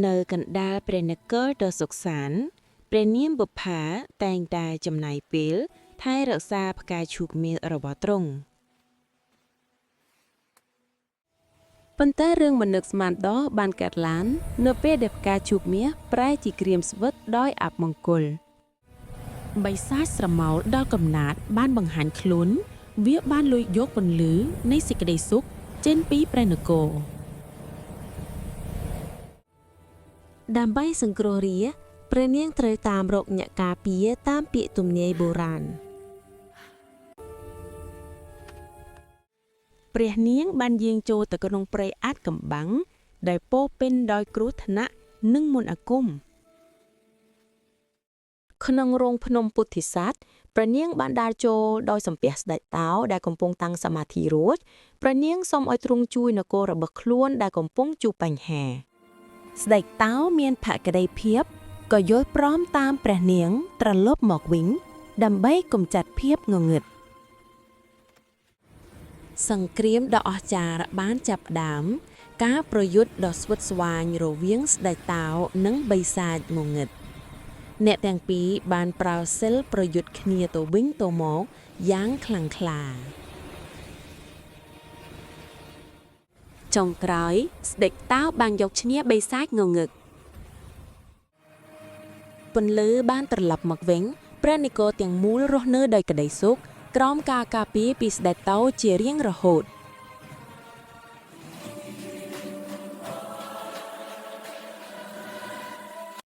នៅកណ្ដាលព្រះនគរដ៏សុខសាន្តព្រះនាងបុប្ផាតែងតែចំណាយពេលថែរក្សាផ្កាឈូកមាសរបស់ទ្រង់ ប៉ុន្តែរឿងមិននឹកស្មានដល់បានកើតឡើងនៅពេលដែលផ្កាឈូកមាសប្រែជាក្រៀមស្វិតដោយអពមង្គល បិសាចស្រមោលដល់កំណាតបានបង្ហាញខ្លួន វាបានលួចយកពន្លឺនៃសេចក្តីសុខចេញពីព្រះនគរ ដើម្បីសង្គ្រោះរាព្រះនាងត្រូវតាមរកអ្នកការពារតាមពាក្យទំនាយបុរាណ ព្រះនាងបានយាងចូលទៅក្នុងព្រៃអាតកំបាំងដែលពោរពេញដោយគ្រោះថ្នាក់និងមន្តអាគម ក្នុងរោងភ្នំពុទ្ធិស័តព្រះនាងបានដើរចូលដោយសំពះស្ដេចតោដែលកំពុងតាំងសមាធិរួចព្រះនាងសូមឲ្យទ្រង់ជួយនគររបស់ខ្លួនដែលកំពុងជួបបញ្ហា ស្ដេចតោមានភក្តីភាពក៏យល់ព្រមតាមព្រះនាងត្រឡប់មកវិញ ដើម្បីកម្ចាត់ភាពងងឹត សង្គ្រាមដ៏អស្ចារ្យបានចាប់ផ្ដើម ការប្រយុទ្ធដ៏ស្វិតស្វាញរវាងស្ដេចតោនិងបិសាចងងឹតអ្នកទាំងពីរបានប្រើសិលប្រយុទ្ធគ្នាទៅវិញទៅមកយ៉ាងខ្លាំងក្លា ចុងក្រោយ ស្ដេចតោបានយកឈ្នះបិសាចងងឹត ពន្លឺបានត្រឡប់មកវិញព្រះនគរទាំងមូលរស់នៅដោយក្តីសុខក្រោមការការពារពីស្ដេចតោជារៀងរហូត។